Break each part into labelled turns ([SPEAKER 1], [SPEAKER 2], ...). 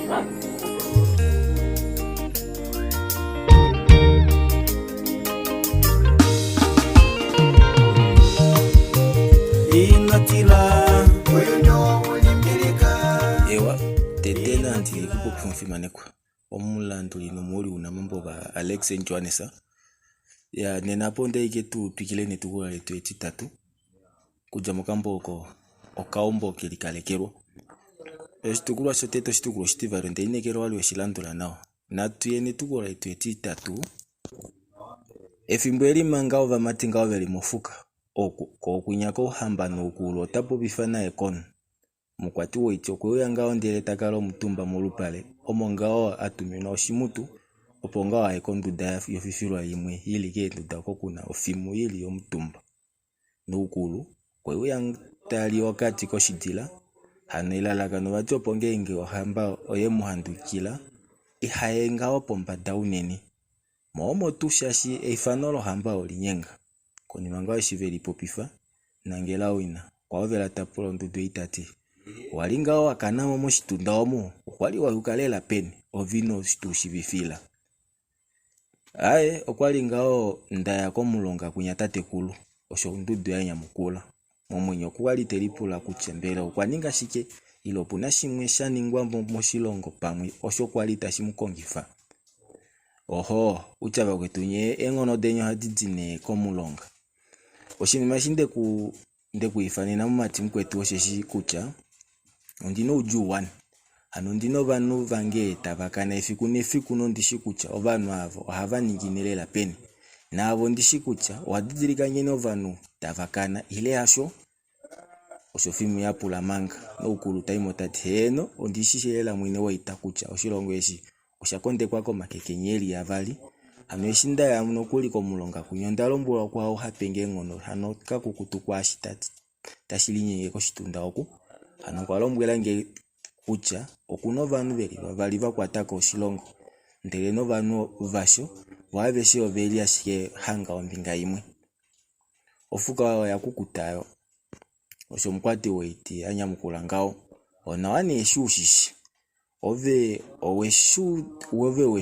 [SPEAKER 1] Ino tila
[SPEAKER 2] Ewa, tete nandi kupopifa omufimanekwa omulanduli nomuholi wounamambo va Alex Johannes. Ya nena apo ondaike tu twikile netukulwa letu etitatu kudja mokambo oko okaumbo ke likalekelwa. Oshitukulwa shotete oshitukulwa oshitivali onde lineekela owali weshi landula nawa. Natu ye netukulwa letu etitatu. Efimbo eli manga ovamati ngaho veli mofuka, kookwinya kouhamba noukulu ota popifa naye konhu. Omukwati woiti okwe uya ngaho ndele ta kala omutumba molupale omo ngaho a tuminwa oshimutu opo ngaho aye konduda yofifilwa imwe i li keenduda oko ku na ofimu i li omutumba. Noukulu okwe uya ta li okati koshidila hano elalakano vati opo ngeenge ohamba oye mu handukila iha ye ngaho pombada unene. Mo omo tuu shaashi eifano lohamba olinyenga. Konima ngaho eshi ve lipopifa, Nangelawina okwa hovela ta pula ondudu ei ta ti, Owa li ngaho wa kana mo moshitunda omu? Okwa li wa yuka lela peni? Ove ino tu shivifila. Aaye, okwa li ngaho nda ya komulonga kwinya tatekulu, osho ondudu ya nyamukula. Momwenyo okwa li te lipula kutya mbela okwa ninga shike ile opu na shimwe sha ningwa mo moshilongo pamwe osho kwa li tashi mu kongifa. Ohoo, utya vakwetu nye eenghono deni ohadi di nee komulonga. Oshinima eshi nde ku nde ku ifanena mumati mukwetu osheshi kutya ondi na oudjuu wani. Hano ondi na ovanhu vange tava kana efiku nefiku nondi shi kutya ovanhu ava ohava ningine lela peni. Naave ondi shi kutya owa didilika nghene ovanhu tava kana ile hasho? Osho Fimu ya pula manga Noukulu ta i mo ta ti, Heeno, ondi shi shi lela mwene woita kutya oshilongo eshi osha kondekwa komakekenye e li avali. Hano eshi nda ya nokuli komulonga kwinya onda lombwelwa kwaau ha pe nge eenghono hano kakukutu kwaashi tashi linyenge koshitunda oku. Hano okwa lombwela nge kutya oku na ovanhu ve li vavali va kwata ko oshilongo ndele novanhu vasho vo aveshe ove li ashike hanga ombinga imwe. Ofuka oyo oya kukuta yo, osho omukwati woiti a nyamukula ngaho. Onawa nee eshi u shi shi. Ove ove we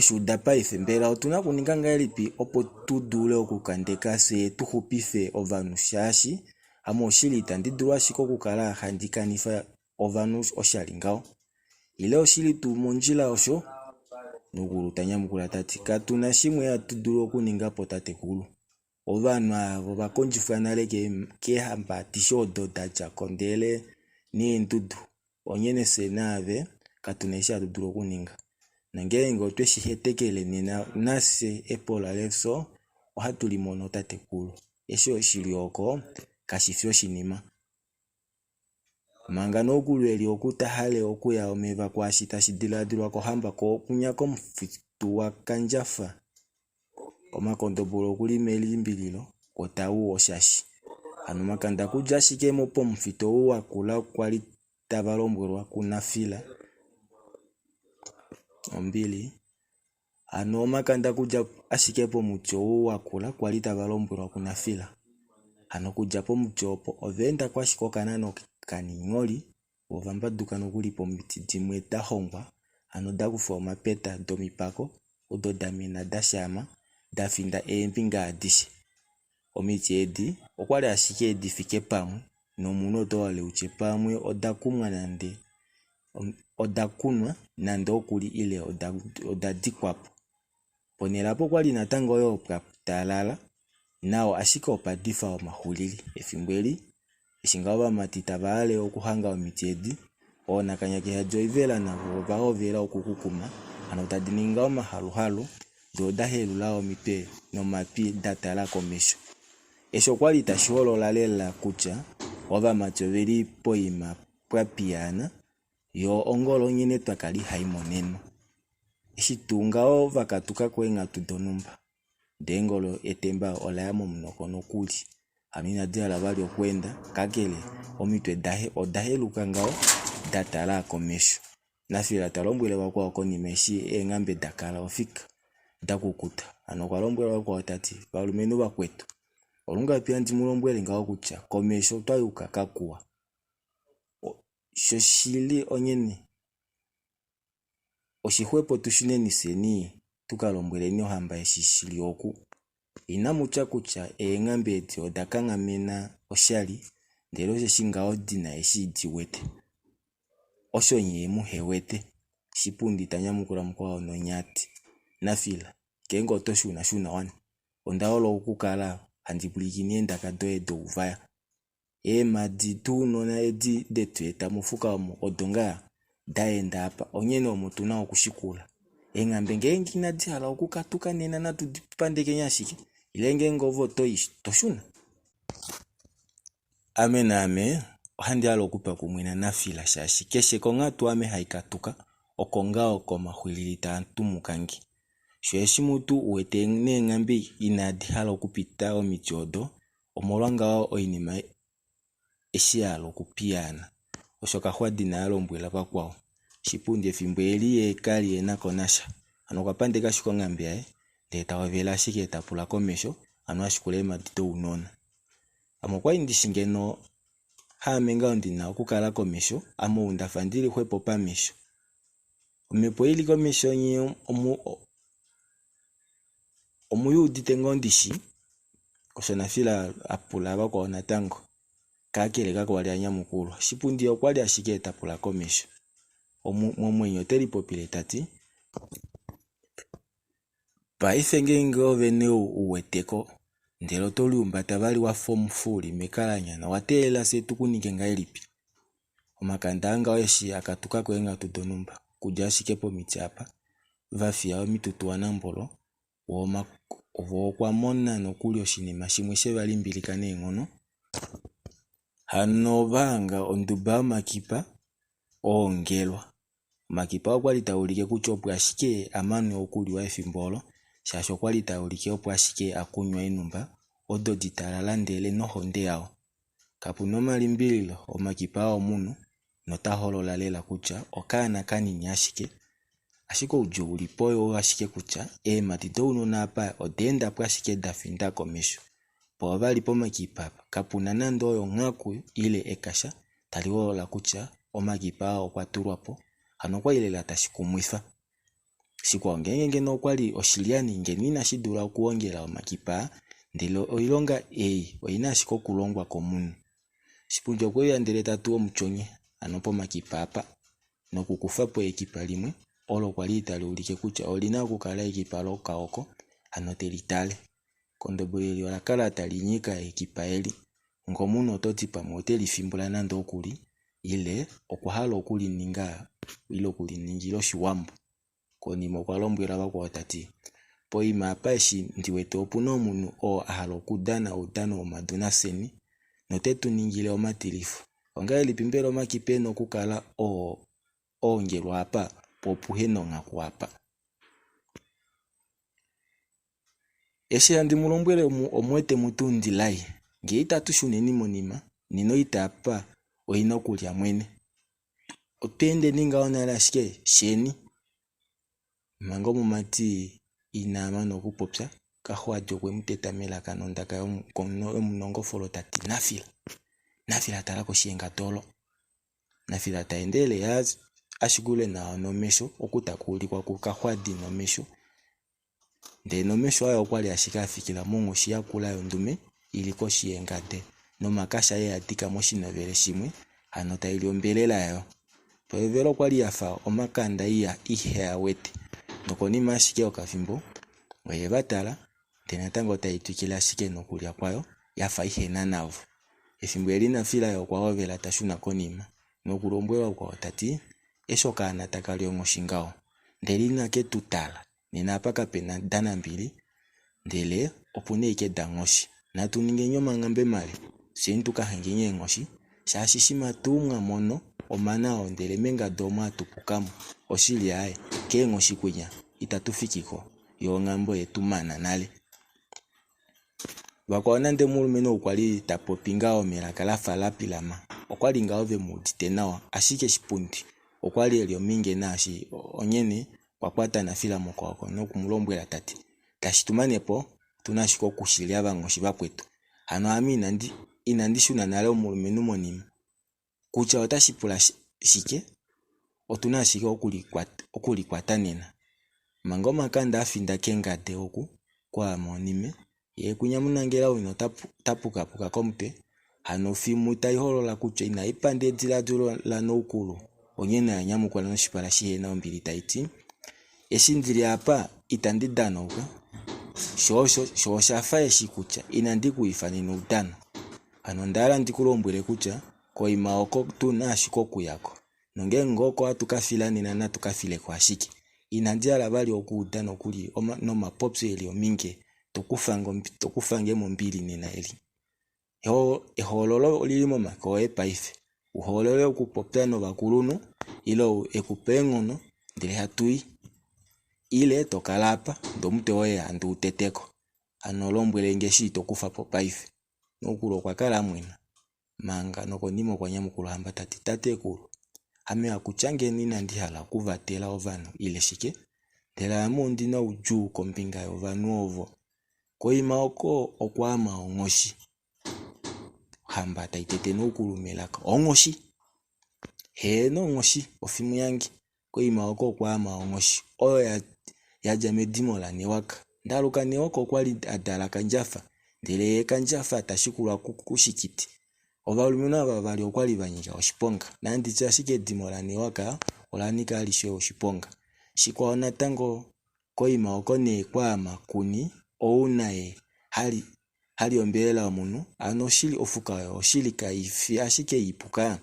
[SPEAKER 2] shi uda paife. Mbela otu na okuninga ngahelipi opo tu dule okukandeka fye tu xupife ovanhu shaashi ame oshili itandi dulu ashike okukala handi kanifa ovanhu oshali ngaho? Ile oshi li tuu mondjila osho? Nokulu ta nyamukula ta ti, Katu na shimwe hatu dulu okuninga po tatekulu. Ovanhu ava ova kondjifwa nale keehamba adishe odo da dja ko ndele neendudu. Onghene fye naave katu na eshi hatu dulu okuninga. Nongeenge otwe shi hetekele nena nafye epola lefyo ohatu li mono tatekulu. Eshi shi li oko kashi fi oshinima. Manga nokuli eli oku ta hale okuya omeva kwaashi tashi diladilwa kohamba ko okunya komufitu waKandjafa. Omakondobolo okuli melimbililo ko tau oshashi. Hano omakanda kudja ashike pomufitu ou wakula kwali tava lombwelwa kuNafila. Ombili. Hano omakanda kudja ashike pomuti ou wakula kwali tava lombwelwa kuNafila. Hano kudja pomuti opo ova enda ko ashike okanano kaningholi vo ova mbaduka nokuli pomiti dimwe da hongwa hano da kufwa omapeta domipako odo da mena da shaama da finda eembinga adishe. Omiti edi okwali ashike di fike pamwe nomunhu oto hale utye pamwe oda kumwa nande oda kunwa nande okuli ile oda dikwa po. Ponhele apo okwali natango yoo pwa talala nawa ashike opa difa omaxulili. Efimbo eli eshi ngaho ovamati tava hale okuhanga omiti edi, oonakanyakehadi oivela navo ova hovela okukukuma hano tadi ningi omahaluhalu doo oda helula omitwe nomatwi da tala komesho. Eshi okwali tashi holola lela kutya ovamati oveli poima pwa piyaana, yo ongolo nghene twa kala ihai monenwa. Eshi tuu ngaho va katuka ko eenghatu donhumba, ndee engolo etemba ola ya momunoko nokuli. Hano inadi hala vali okweenda, kakele omitwe daye oda heluka ngaho da tala komesho. Nafila ta lombwele vakwao konima eshi eenghambe da kala ofika da kukuta. Hano okwa lombwela vakwao ta ti, Valumenhu vakwetu, olungapi handi mu lombwele ngaho kutya komesho twa yuka kakuwa. Shoshili onyeni oshixwepo tu shuneni fyeni tu ka lombweleni ohamba eshi shi li oku. Inamu tya kutya eenghambe edi oda kanghamena oshali ndele osheshi ngaho di na eshi di wete. Osho nyee muhe wete, Shipundi ta nyamukula mukwao nonyati. Nafila, ngeenge oto shuna, shuna wani. Onda hola okukala handi pwilikine eendaka doye douvaya. Eemhadi dounona edi de tu eta mofuka omo odo ngaa da enda apa, onghene omo tu na okushikula. Eenghambe ngeenge inadi hala okukatuka nena natu di pandekeni ashike, ile ngeenge ove oto i to shuna. Ame naame ohandi hala okutwa kumwe naNafila shaashi keshe konghatu ame hai katuka oko ngaho komaxwilili taa tumuka nge. Sho eshi mutu u wete neenghambe inadi hala okupita omiti odo, omolwa ngaho oinima eshi ya hala okupiyaana, osho Kaxwadina a lombwela vakwao. Shipundi efimbo eli ye ka li e na ko nasha, hano okwa pandeka ashike onghambe yaye ndee ta hovele ashike ta pula komesho hano a shikula eemhadi dounona. Ame okwali ndishi ngeno haame ngaho ndina okukala komesho, ame ou ndafa ndili xwepo pamesho. Omhepo ili komesho nye omuyi udite ngoo ndishi? Osho Nafila a pula vakwao natango. Kakele kakwali a nyamukulwa. Shipundi okwali ashike ta pula komesho. Momwenyo ote lipopile ta ti, Paife ngeenge ove nee u wete ko, ndele oto liumbata vali wa fa omufuuli mekalanyana, owa teelela fye tu ku ninge ngahelipi? Omakanda aa ngaho eshi a katuka ko eenghatu donhumba, okudja ashike pomiti apa, va fiya omitutu wanambolo, vo okwa mona nokuli oshinima shimwe she va limbilika neenghono. Hano ova hanga onduba yomakipa oongelwa. Omakipa oo okwali taa ulike kutya opo ashike a manwe okuliwa efimbo olo, shaashi okwali taa ulike opo ashike a kunywa eenhumba odo ditalala ndele nohonde yao. Kapu na omalimbililo, omakipa aa omunhu nota holola lela kutya okaana kanini ashike. Ashike oudjuu u li po oyou ashike kutya eemhati dounona apa oda enda po ashike da finda komesho. Poo vali pomakipa apa kapu na nande oyo onghaku ile ekasha tali holola kutya omakipa aa okwa tulwa po, hano okwali lela tashi kumwifa. Shikwao ngeenge ngeno okwali oshilyani ngeno inashi dula okuongela omakipa aa, ndele oilonga ei oina ashike okulongwa komunhu. Shipundi okwe uya ndele ta tu omutyonye hano pomakipa apa, nokukufa po ekipa limwe olo kwali tali ulike kutya olina okukala ekipa lokaoko, hano te li tale. Kondobo eli ola kala tali nyika ekipa eli. Ngomunhu oto ti pamwe ote li fimbula nande oku li, ile okwa hala oku li ninga ile oku li ningila oshiwambo. Konima okwa lombwela vakwao ta ti, Poima apa eshi ndi wete opu na omunhu oo a hala okudana oudano womadu nafyeni, note tu ningile omatilifo. Ongahelipi mbela omakipa e na okukala oo oongelwa apa po opuhe na onghaku apa? Eshi handi mu lombwele omu wete mu tuu ndilai. Ngee itatu shuneni monima, nena oita apa oi na okulya mwene. Otwa endeni ngaho nale ashike sheni. Manga omumati ina mana okupopya, Kaxwadi okwe mu teta melaka nondaka yomunongofolo ta ti, Nafila! Nafila tala koshiengado olo! Nafila ta endelele a shikule nawa nomesho oku taku ulikwa kuKaxwadi nomesho. Ndele nomesho aye okwali ashike a fikila monghoshi yakula yondume i li koshi yeengade nomakasha ye a dika moshinovele shimwe hano tai li ombelela yayo. Pehovelo okwali ya fa omakanda ihe a wete nokonima ashike yokafimbo oye va tala ndele natango tai twikile ashike nokulya kwayo ya fa ihe na navo. Efimbo eli Nafila ye okwa hovela ta shuna konima nokulombwela ukwao ta ti, Eshi okaana taka li onghoshi ngaho ndele inake tu tala Nena apa kape na danambili, ndele opu na eike danghoshi. Natu ningeni omanghambe male, fyeni tu ka hangeni eenghoshi, shaashi shima tuu mwa mono omana oo ndele mengado omo a tupuka mo, oshili aaye, keenghoshi kwinya itatu fiki ko, yo onghambe oye tu mana nale. Vakwao nande omulumenhu ou kwali ta popi ngaho melaka lafa la pilama, okwali ngaho ve mu udite nawa, ashike Shipundi okwali eli ominge naashi onghene Okwa kwata Nafila mokwooko noku mu lombwela ta ti, Tashi tu mane po, otu na ashike okushilya vanghoshi vakwetu. Hano ame inandi, inandi shuna nale omulumenhu monima. Kutya otashi pula. shike? Otu na ashike okulikwata nena. Manga omakanda a finda kengade oku, kwaama onime, ye kwinya munangela wina ota pukapuka komutwe, hano fimu tai holola kutya inai panda ediladilo lanoukulu, onghee oya nyamukula noshipala shihena ombili tai ti, Eshi ndi li apa itandi danauka, sho osho sho osha fa eshi kutya inandi ku ifanena oudano. Hano onda hala ndi ku lombwele kutya koima oko tu na ashike okuya ko. Nongeenge oko hatu ka fila nena natu ka file ko ashike. Inandi hala vali okuuda nokuli nomapopyo e li ominge to kufa nge mombili nena eli. Ehoololo oli li momake oye paife. U hoolole okupopya novakulunhu ile ou e ku pa eenghono ndele hatu i. Ile to kala apa ndee omutwe woye handi u tete ko. Hano lombwele nge eshi to kufa po paife. Naukulu okwa kala a mwena manga nokonima okwa nyamukula ohamba ta ti, Tatekulu, ame hakutya ngeno inandi hala okuvatela ovanhu ile shike, ndele ame ondi na oudjuu kombinga yovanhu ovo. Koima oko okwa ama onghoshi. Ohamba tai tete noukulu melaka, Onghoshi? Heeno onghoshi, ofimu yange. Koima oko okwa ama onghoshi oyo ya dja medimo laNewaka. Ndaluka Newaka okwa li a dala Kandjafa, ndele ye Kandjafa ta shikulwa kuShikiti. Ovalumenhu ava vavali okwa li va nyika oshiponga. Nandi tye ashike edimo laNewaka ola nyika alishe oshiponga. Shikwao natango, koima oko nee kwa ama Kuni ou naye ha li ombelela yomunhu, hano oshili ofuka oyo oshili kai fi ashike iipuka?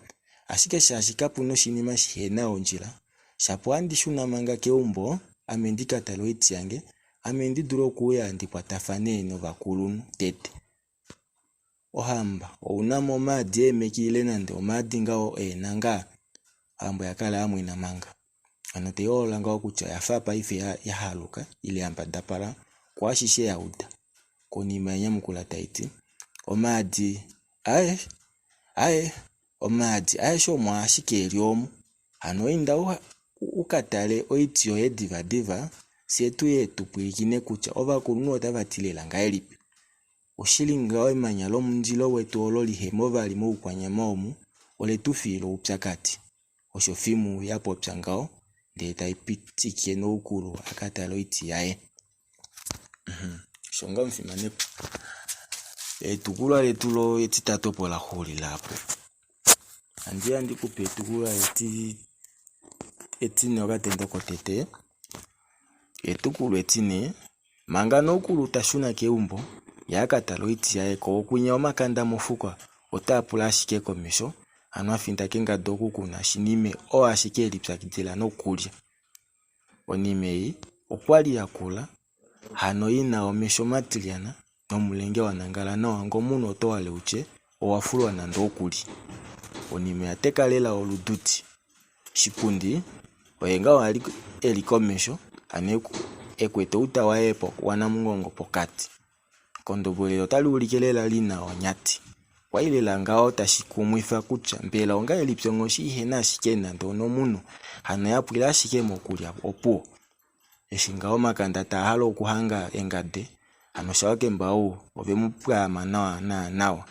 [SPEAKER 2] Ashike shaashi kapu noshinima shihe na ondjila, shapo ohandi shuna manga keumbo ame ndi ka tale oiti yange, ame ndi dule okuuya ndi kwatafane novakulunhu tete. Ohamba, ou na mo omaadi eemeki ile nande omaadi ngaho eenhanga? Ohamba oya kala ya mwena manga. Hano tai holola ngaho kutya oya fa paife ya haluka ile ya mbadapala kwaashishe ya uda. Konima ya nyamukula tai ti, Omaadi aye, aye, omaadi aeshe omo ashike e li omu. Hano inda u ka tale oiti yoye divadiva, fye tu ye tu pwilikine kutya ovakulunhu otava ti lela ngahelipi. Oshili ngaho emanya lomundilo wetu olo lihe mo vali moukwanyama omu, ole tu fiila oupyakadi. Osho Fimu ya popya ngaho ndele tai pitike Noukulu a ka tale oiti yaye. Osho ngaho omufimanekwa. Etukulwa letu lo etitatu opo la xulila apo. Handi ya ndi kupe etukulwa etine okatendo kotete. Etukulwa etine Manga Noukulu ta shuna keumbo, ye a ka tale oiti yaye ko okwinya omakanda mofuka otaa pula ashike komesho, hano a finda kengado oku ku na Shinime oo ashike e lipyakidila nokulya. Onime ei okwa li ya kula, hano i na omesho matilyana nomulenge wa nangala nawa ngomunhu oto hale u tye owa fulwa nande oku li. Onime oya teka lela olududi. Shipundi oye ngaho a li e li komesho hano e kwete outa waye wanamungongo pokati. Ekondombolo eli otali ulike lela li na onyati. Okwa li lela ngaho tashi kumwifa kutya mbela ongahelipi onghoshi ihe na ashike nande onomunhu hano ya pwila ashike mokulya opuwo. Eshi ngaho omakanda taa hale okuhanga engade hano Shawakemba ou ove mu pwaama nawa nawa.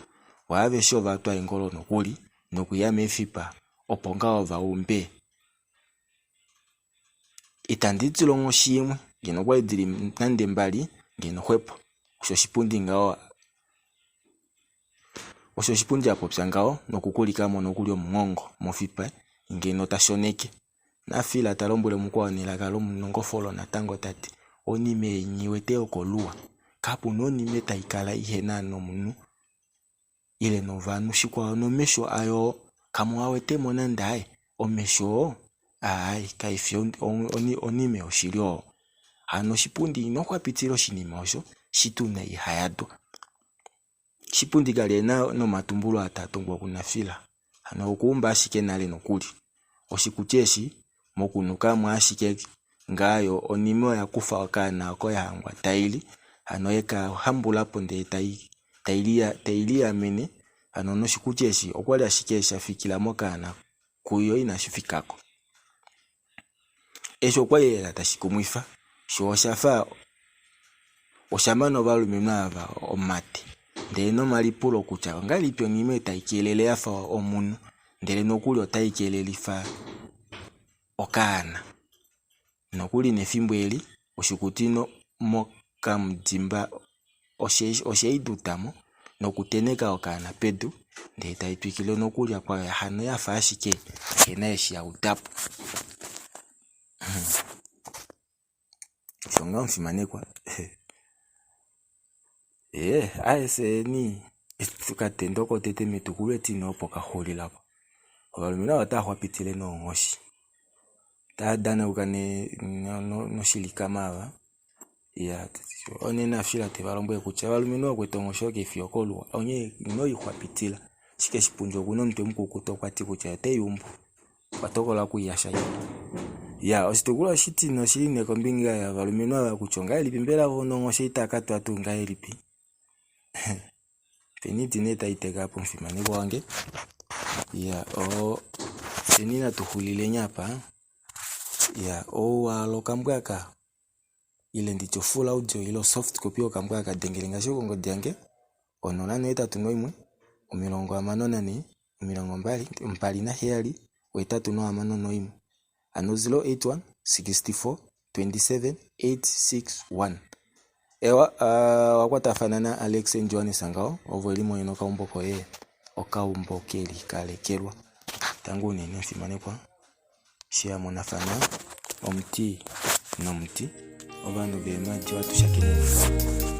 [SPEAKER 2] Vo aveshe ova twa eengolo nokuli nokuya meefipa opo ngaho va umbe. Itandi tila onghoshi imwe, ngeno okwali dili nande mbali ngeno xwepo. Osho oshipundi ngaho osho oshipundi a popya ngaho nokukulika mo nokuli omunghongo mofipa ngeno ta shoneke. Nafila ta lombwele mukwao nelaka lomunongofolo natango ta ti, Onime ei nghi wete yokoluwa. Kapu na onime tai kala ihe na nomunhu ile novanhu shikwao nomesho ayo kamu a wete mo nande aye omesho oo aai kai fi onime yoshili oo hano oshipundi ino xwapitila oshinima osho shituna ihayadwa shipundi kali ena nomatumbulo aa tungwa kunafila hano okuumba ashike nale nokuli oshikuti eshi mokunuka mo ashike ngaa yo onime oya kufa okaana oko ya hangwa tai li hano ye ka hambula po ndele tai liyamene hano noshikuti eshi okwali ashike sha fikila mokaana kuyo inashi fika ko. Eshi okwali lela tashi kumwifa sho osha fa osha mana ovalumenhu ava omate ndele nomalipulo kutya ongahelipi onime tai kelele ya fa omunhu. Ndele nokuli otai kelelifa okaana. Nokuli nefimbo eli, oshikuti mokamudimba oshe i duta mo nokutenheka okaana pedu, ndele tai twikile nokulya kwayo hano ya fa ashike ihe na eshi ya uda po. Osho ngaho omufimanekwa. Ee, aeseni okatendo kotete metukulwa etine opo ka xulila po. Ovalumenhu ava otava xwapitile noonghoshi. Otava danauka noshilikama ava. Ya onena Shila te va lombwele kutya ovalumenhu vakwetu onghoshi oyo kai fi yokoluwa onghee ino i xwapitila. Ashike Shipundi oku na omutwe mukukutu okwa ti kutya ote i umbu. Okwa tokola oku i yasha. Ya oshitukulwa oshitine oshi li nee kombinga yovalumenhu ava kutya ongahelipi mbela vo nonghoshi itava ka twa tuu ngahelipi. Openi iti nee tai teka po omufimanekwa wange. Ya o openi natu xulileni apa. Ya ouwa okambwa aka ile nditye ofull audio ile osoft copy yokambwa aka dengele ngaashi kongodi yange 081 64 27 861 hano 081 64 27 861. Ewa, uh, wakwatafana na Alex Johannes ngaho ovo eli monena okaumbo koye okaumbo ke likalekelwa. Tango unene omufimanekwa eshi ya monafana omuti nomuti ovanhu veemadi ohatu shakenene.